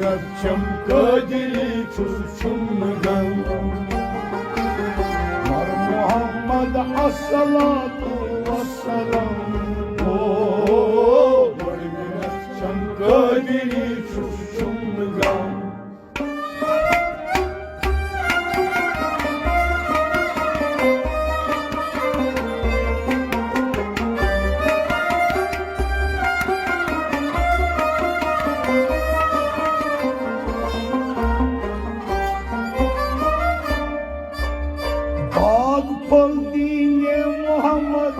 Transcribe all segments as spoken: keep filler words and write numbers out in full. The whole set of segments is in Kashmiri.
چھم قٲدری چھُس چھُم نہٕ غم۔ مر محمد الصلاۃ والسلام۔ او بڑ منت چھم قٲدری چھُس چھُم نہٕ غم۔ باغ پھل دین محمد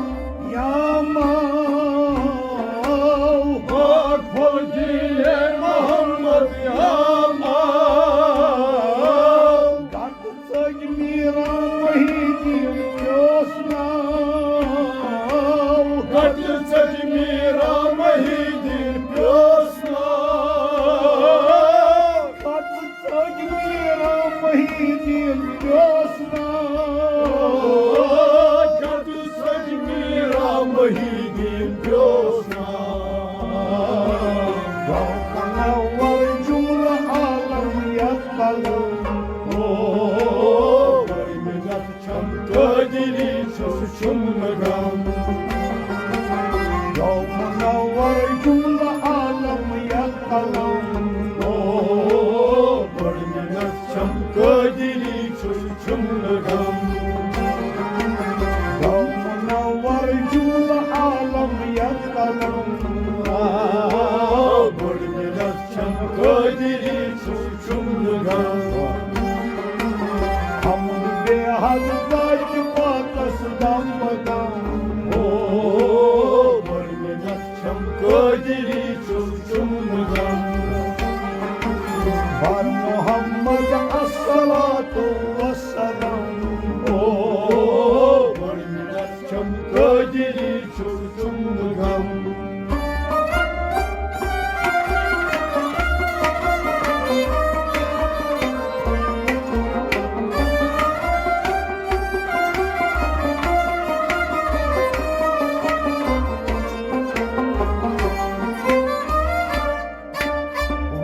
یا ماو۔ باغ پھل دین محمد یا ماو۔ گٹہٕ ژٔج میٖرا محی الدین پیوس ناو۔ گٹہٕ ژٔج میٖرا محی الدین پیوس ناو۔ گٹہٕ ژٔج میٖرا محی الدین پیوس ناو۔ گٹہٕ ژٔج میٖرا محی الدین پیوس ناو۔ منور جملہ عالم یتھ قلم۔ او بڑ منت چھم قٲدری چھُس چھُم نہٕ غم۔ یو منور جملہ عالم یتھ قلم۔ او بڑ منت چھم قٲدری چھُس چھُم نہٕ غم۔ یو منور جملہ عالم یتھ قلم۔ او بڑ منت چھم قٲدری چھُس چھُم نہٕ غم۔ حمد بے حد ذاتِ پاکس دم بدم۔ او بڑ منت چھم قٲدری چھُس چھُم نہٕ غم۔ بر محمد الصلاۃ والسلام۔ او بڑ منت چھم قٲدری چھُس چھُم نہٕ غم۔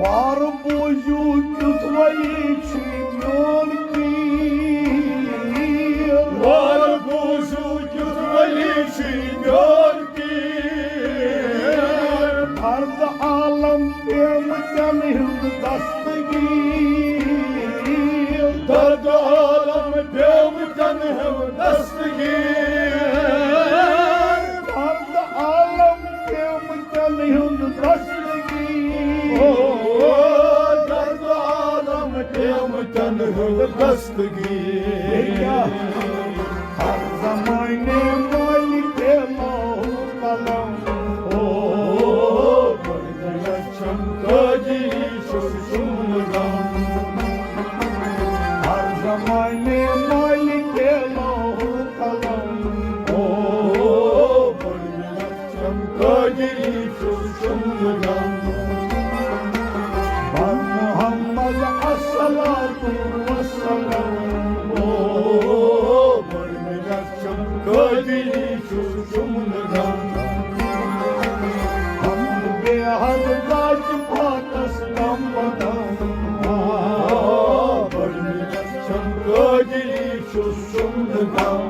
وارٕ بوٗزِو کیُتھ ولی چھُ میون پیٖر۔ وارٕ بوٗزِو کیُتھ ولی چھُ میون پیٖر۔ درد عالم پیمٕتٮ۪ن ہُنٛد دستگیٖر۔ درد عالم پیمٕتٮ۪ن ہُنٛد دستگیٖر۔ درد عالم پیمٕتٮ۪ن ہُنٛد دستگیٖر۔ او، درد عالم پیمٕتٮ۪ن ہُنٛد دستگیٖر۔ ہر زمانے مالک لوح قلم۔ او، بڑ منت چھم قٲدری چھُس چھُم نہٕ غم۔ ہر زمانے مالک لوح قلم۔ او، بڑ منت چھم قٲدری چھُس چھُم نہٕ غم۔ بر محمد الصلاۃ والسلام۔ او، بڑ منت چھم قٲدری چھُس چھُم نہٕ غم۔ حمد بے حد ذاتِ پاکس دم بدم۔ او، بڑ منت چھم قٲدری چھُس چھُم نہٕ غم۔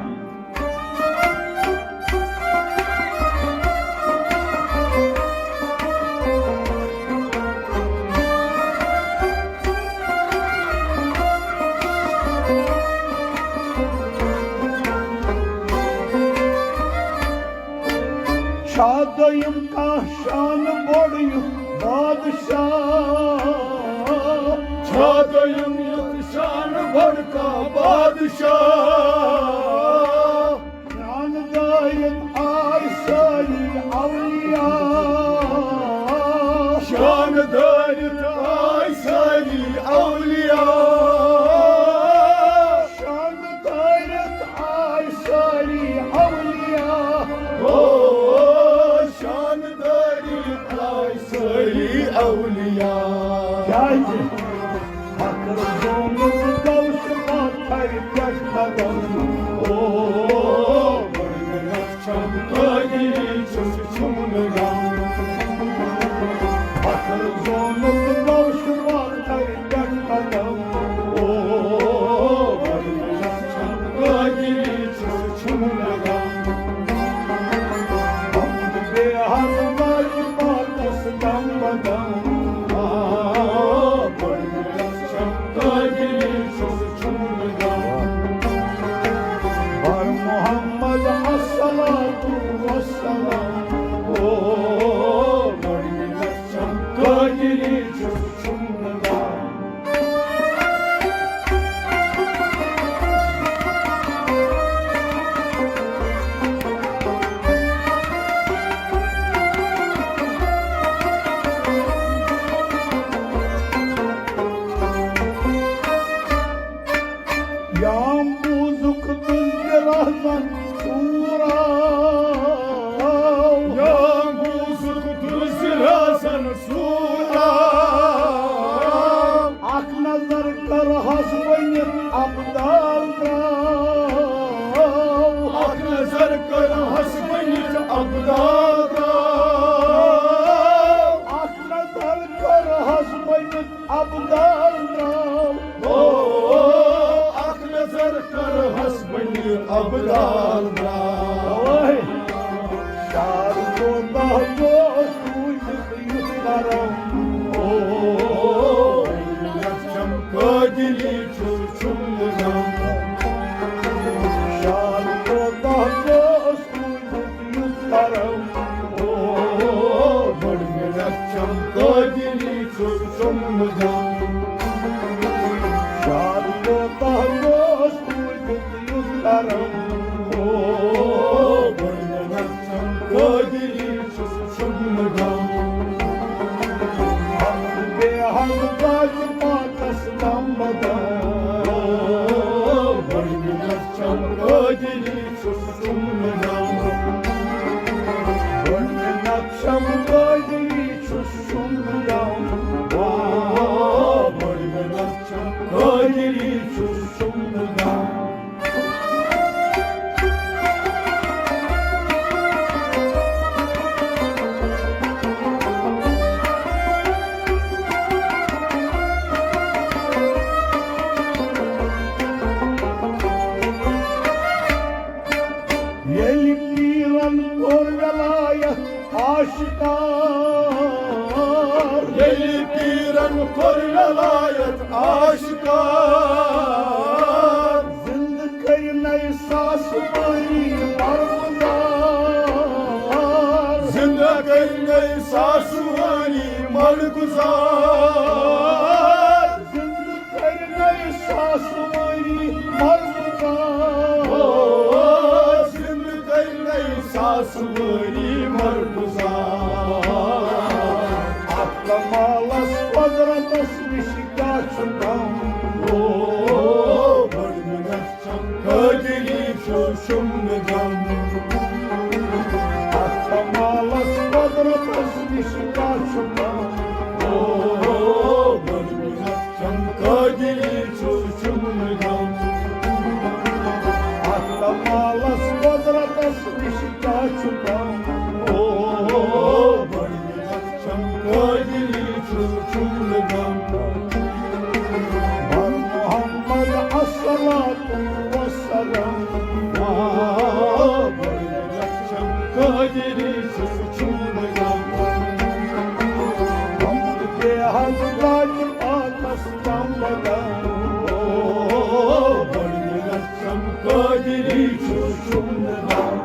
چھا دوٚیِم کانٛہہ شان بوٚڑ یُتھ بادشاہ؟ چھا دوٚیِم یُتھ شان بوٚڑ کانٛہہ بادشاہ؟ شان دٲرِتھ آے سٲری اولیاء۔ شان دٲرِتھ آے سٲری اولیاء۔ شان دٲرِتھ آے سٲری اولیاء۔ او، شان دٲرِتھ آے سٲری اولیاء۔ کیٛازِ؟ فخر زونُن غوث پتھر پٮ۪ٹھ قدم۔ او، بڑ منت چھم قٲدری چھُس چھُم نہٕ غم۔ فخر زونُن غوث شاد کوتاہ گوس روٗزِتھ یُتھ کرم۔ او، بٔڑ مِنت چھم قٲدری چھُس چھُم نہٕ غم۔ حق بے حق ذاتِ پاکس نام بدم۔ او، بٔڑ مِنت چھم قٲدری چھُس چھُم نہٕ غم۔ بٔڑ مِنت چھم قٲدری چھُس چھُم نہٕ غم۔ او، بٔڑ مِنت چھم قٲدری چھُس چھُم نہٕ غم۔ ییٚلہِ پیٖرن کوٚر وِلایت آشکار۔ ییٚلہِ پیٖرن کوٚر وِلایت آشکار۔ زِندٕ کٔرۍ نَے ساس ؤری مرگُزار۔ زِندٕ کٔرۍ نَے ساس ؤری مرگُزار۔ زِندٕ کٔرۍ نَے ساس ؤری مرگُزار۔ او، زِندٕ کٔرۍ نَے ساس ؤری مرگُزار۔ اَتھ کمالس قۄدرتس نِش کیٛاہ چھُ کم؟ او، بٔڑ مِنت چھم قٲدری چھُس چھُم نہٕ غم۔ اَتھ کمالس قۄدرتس نِش کیٛاہ چھُ کم؟ او، بٔڑ مِنت چھم قٲدری چھُس چھُم نہٕ غم۔ اَتھ کمالس قۄدرتس نِش کیٛاہ چھُ کم؟ او، بٔڑ مِنت چھم قٲدری چھُس چھُم نہٕ غم۔ بر محمد الصلاۃ والسلام۔ آ، بر محمد قٲدری چھُس چھُم نہٕ غم۔ محمد بے حق ذاتِ پاکس نام بدم۔ او، بر محمد چھم قٲدری چھُس چھُم نہٕ غم۔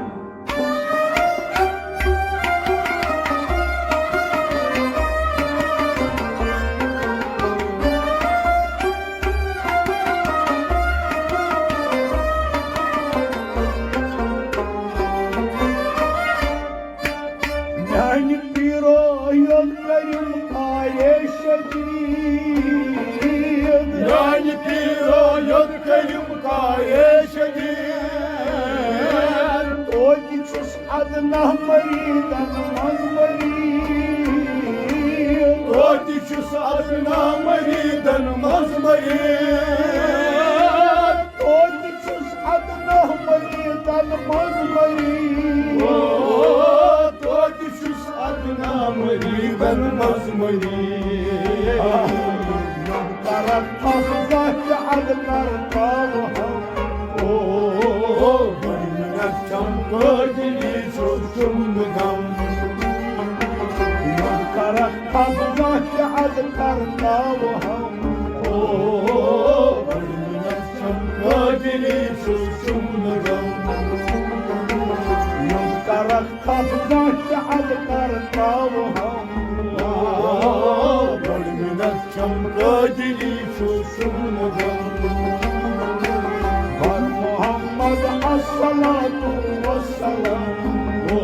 میانہِ پیٖرو یوٚت کٔرِم کارے شدیٖد۔ میانہِ پیٖرو یوٚت کٔرِم کارے شدیٖد۔ توتہِ چھُس ادنا مریدن منٛز مریٖد۔ توتہِ چھُس ادنا مریدن منٛز مریٖد۔ توتہِ چھُس ادنا مریدن منٛز مریٖد۔ او، توتہِ چھُس ادنا مریدن منٛز مریٖد۔ کرن تس ذاتِ ادکر تاوہم۔ او، بٔڑ مِنت چھم قٲدری چھُس چھُم نہٕ غم۔ کرن تس ذاتِ ادکر تاوہم۔ او، بٔڑ مِنت چھم قٲدری چھُس چھُم نہٕ غم۔ کرن تس ذاتِ ادکر تاوہم۔ او، بٔڑ مِنت چھم قٲدری چھُس چھُم نہٕ غم۔ بر محمد الصلاۃ والسلام۔ او،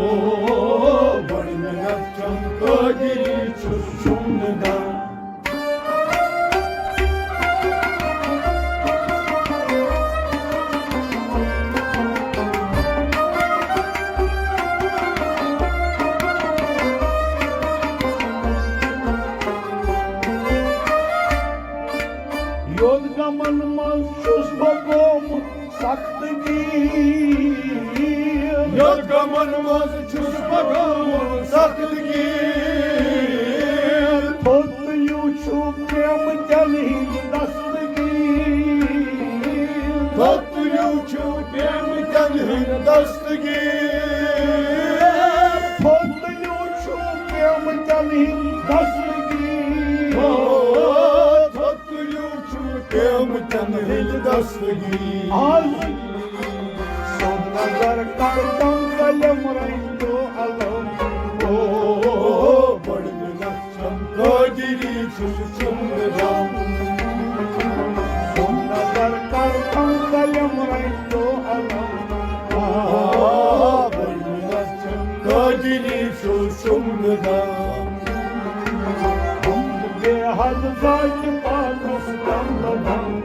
بر محمد چھم قٲدری چھُس چھُم نہٕ غم۔ یوٚت غمن منٛز چھُس بہٕ گوٚمُت سخت گیٖر۔ یوٚت غمن منٛز چھُس بہٕ گوٚمُت سخت گیٖر۔ تھوٚد تُلِو چھُو پیمہٕ تٮ۪لہِ ہِنٛدۍ دستگیٖر۔ تھوٚد تُلِو چھُو پیمہٕ تٮ۪لہِ ہِنٛدۍ دستگیٖر۔ تھوٚد تُلِو چھُو پیمہٕ تٮ۪لہِ ہِنٛدۍ دستگیٖر۔ او، تھوٚد تُلِو چھُو پیمہٕ تٮ۪لہِ ہِنٛدۍ دستگیٖر۔ آز سُہ نظر کر تم قلم رنگو علم۔ او، بڑ مِنت چھم قٲدری سُہ چھُم نہٕ غم۔ سُم نظر کر کم قلم رنگو علم۔ آ، بڑِ مِنت چھم قادری سُہ چھُم نہٕ غم۔ حمد بے حد ذاتِ پاکس دم بدم۔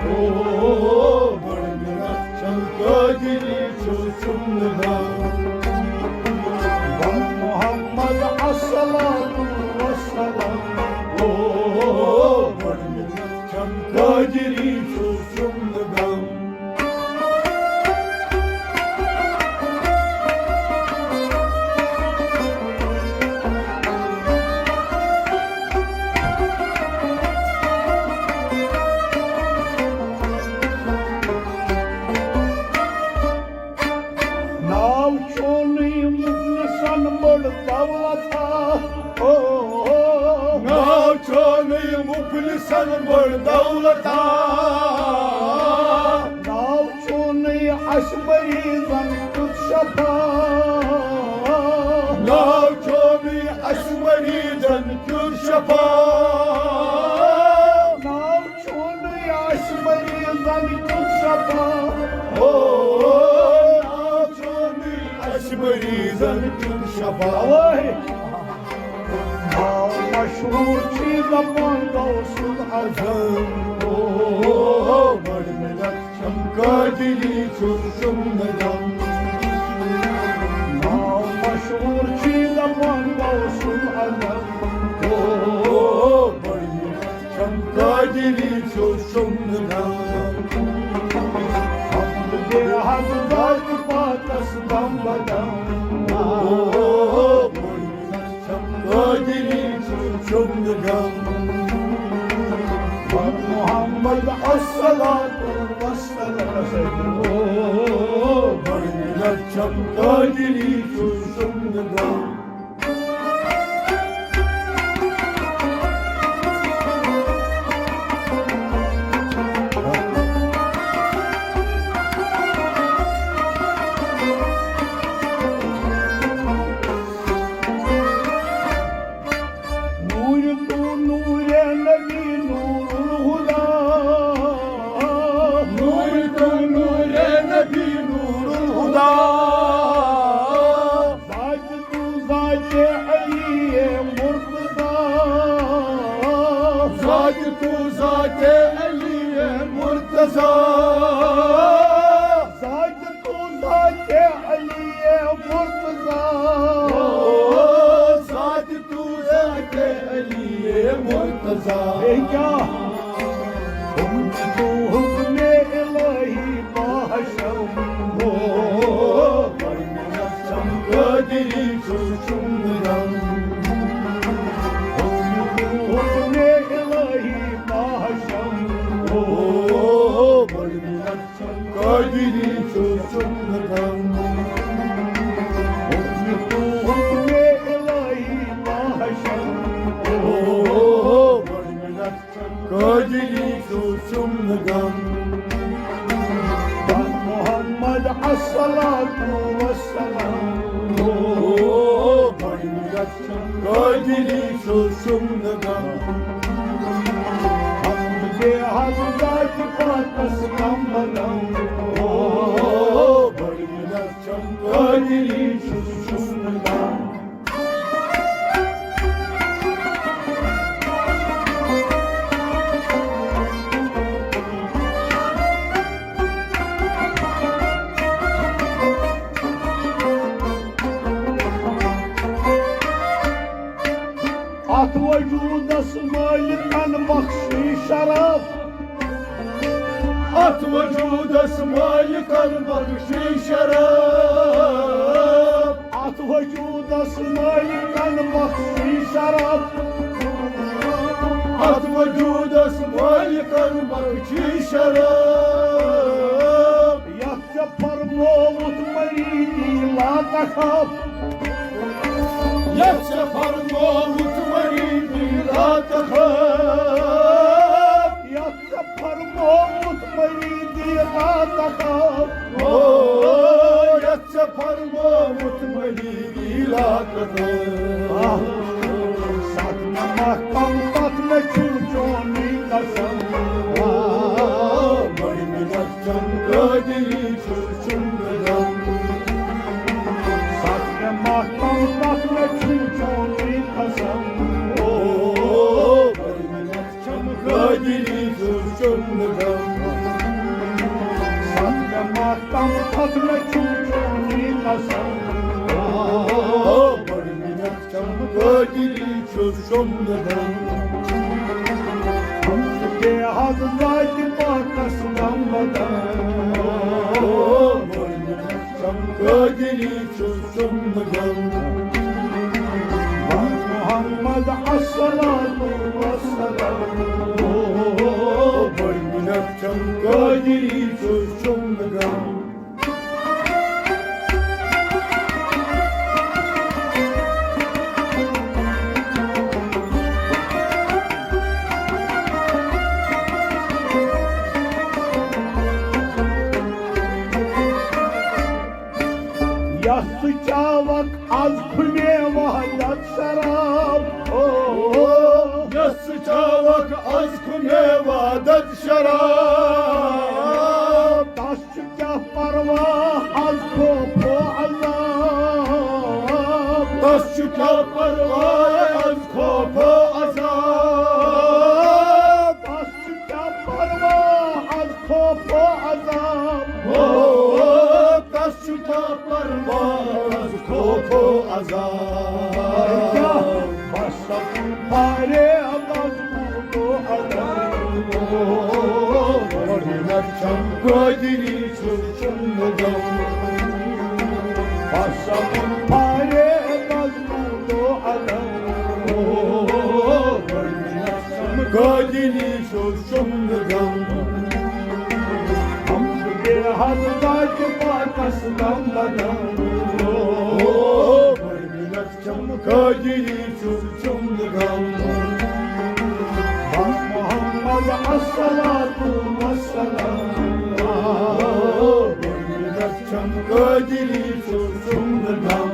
او، بڑِ مِنت چھم قادری سُہ چھُم نہٕ غم۔ بن محمد الصلاة والسلام۔ او، بڑِ مِنت چھم قادری سُہ چھُم نہٕ غم۔ ناو چونٕے مُفلِسن بٔڑ دولت۔ او، ناو چونٕے مُفلِسن بٔڑ دولت۔ ناو چونٕے اَسہِ مریضن کیُتھ شفا۔ ناو چونٕے اَسہِ مریضن کیُتھ شفا۔ ناو چونٕے اَسہِ مریضن کیُتھ شفا۔ او، ناو چونٕے اَسہِ مریضن کیُتھ شفا۔ اوے۔ ناو مشہوٗر چھِ دَپان غوث العظم۔ او، بڑِ مِنت چھم قادری سُہ چھُم نہٕ غم۔ ناو مشہوٗر چھِ دَپان غوث العظم۔ او، بڑِ مِنت چھم قادری سُہ چھُم نہٕ غم۔ حمد بے حد ذاتِ پاکس دم بدم۔ او، بڑِ مِنت چھم قادری سُہ چھُم نہٕ غم۔ بن محمد الصلاة والسلام۔ او، بڑِ مِنت چھم قادری سُہ چھُم نہٕ غم۔ نور تو نور نبی نور الہدا۔ نور تو نور نبی نور الہدا۔ ذات تو ذات علی مرتضی۔ ذات تو ذات علی مرتضی۔ ذات تو ذات علی مرتضی۔ او، ذات تو ذات علی مرتضی۔ بیٚیہِ کیٛاہ؟ حُکم تو حُکمِ الٰہی ماہ شمس۔ او، بڑِ مِنت چھم قادری سُہ چھُم نہٕ غم۔ حُکم تو حُکمِ الٰہی ماہ شمس۔ او، بڑِ مِنت چھم قادری سُہ چھُم نہٕ غم۔ حُکم تو حُکمِ الٰہی ماہ شمس۔ او، بڑِ مِنت قادری سُہ چھُم نہٕ غم۔ بن محمد الصلاة والسلام۔ او، بڑِ مِنت چھم قادری سُہ چھُم نہٕ غم۔ حمد بے حد ذاتِ پاکس دم بدم۔ او، بڑِ مِنت چھم قادری سُہ چھُم نہٕ غم۔ اتھ وجودس مٲلکن بخشی شرف۔ اتھ وجودس مٲلکن بخشی شرف۔ اتھ وجودس مٲلکن بخشی شرف۔ اتھ وجودس مٲلکن بخشی شرف۔ یتھ ژےٚ فرمووُتھ مریدی لا تخف۔ یتھ ژےٚ فرمووُتھ مریدی لا تخف۔ یتھ ژےٚ فرمووُتھ مریدی لا تخف۔ او، یتھ ژےٚ فرمووُتھ مریدی لا تخف۔ آہ، ستھ نمبر۔ محکم تتھ مےٚ چھُ چونُے قسم۔ آ، بٔڑ مِنت چھم قٲدری چھُ چُمبہٕ غم۔ ستھ مےٚ محکم تتھ مےٚ چھُ چونُے قسم۔ او، بٔڑ مِنت چھم قٲدری چھُ چُمبہٕ غم۔ ستھ مےٚ محکم تتھ مےٚ چھُ چونُے قسم۔ او، بٔڑ مِنت چھم قٲدری چھُس شۄنٛگہٕ دم۔ بے حد ذاتِ پاکس دم بدم۔ او، بٔڑ مِنت چھم قٲدری چھُس شۄنٛگہٕ دم۔ محمد الصلاۃ والسلام۔ او، بٔڑ مِنت چھم قٲدری چھُس شۄنٛگہٕ دم۔ یَس ژٕ چاوَکھ از کھُمے وحدت شراب۔ او، یَس ژٕ چاوَکھ از کھُمے وحدت شراب۔ تَس چھُ کیٛاہ پرواہ از خوف و عذاب۔ تَس چھُ کیٛاہ پرواہ از خوف و عذاب۔ تَس چھُ کیٛاہ پرواہ از خوف و عذاب۔ او، تَس چھُ کیٛاہ پرواہ از خوف و عذاب۔ کیٛاہ بس پارے عذاب۔ گۄڈٕنیٚتھ چھم قٲدری چھُس شۄنٛگہٕ دم۔ پسند پارے مضمون و علم۔ گۄڈٕنیٚتھ چھم قٲدری چھُس شۄنٛگہٕ دم۔ ہم بے حد ذاتِ پاکس دم بدم۔ گۄڈٕنیٚتھ چھم قٲدری چھُس شۄنٛگہٕ دم۔ محمد الصلاۃ والسلام۔ گۄڈٕنیٚتھ چھم قٲدری چھُس شۄنٛگہٕ دم۔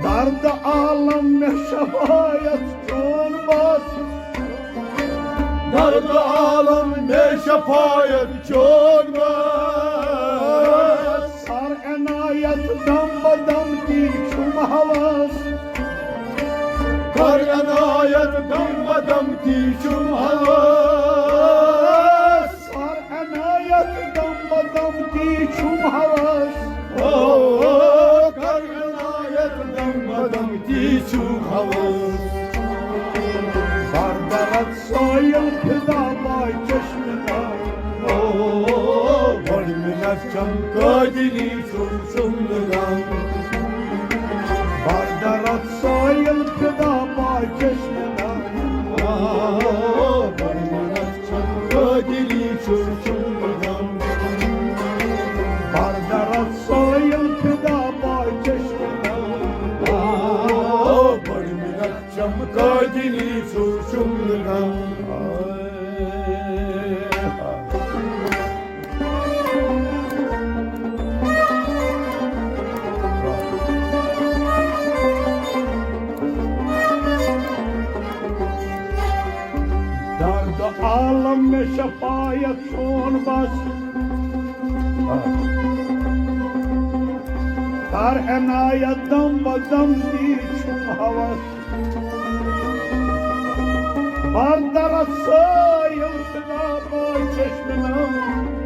درد عالم مےٚ شفایت چون بس۔ درد عالم مےٚ شفایت چون بس۔ کر عنایت دم بدم تی چھُم ہوس۔ کر عنایت دم بدم تی چھُم ہوس۔ کر عنایت دم بدم تی چھُم ہوس۔ او، کر عنایت دم بدم تی چھُم ہوس۔ بر درد سٲیِل فدا پاے چشمہٕ دم۔ او، بٔڑ مِنت چھم قٲدری چھُس شۄنٛگہٕ دم۔ بر درد سٲیِل فدا پاے چشمہٕ دم۔ او، بٔڑ مِنت چھم قٲدری چھُس شۄنٛگہٕ دم۔ بر درد سٲیِل فدا پاے چشمہٕ دم۔ او، بٔڑ مِنت چھم قٲدری چھُس شۄنٛگہٕ دم۔ درد عالم مےٚ شفایت چون بس۔ کر عنایت دم بدم تی چھُم ہوس۔ بر درد سٲیِل فدا پاے چشمہٕ دم۔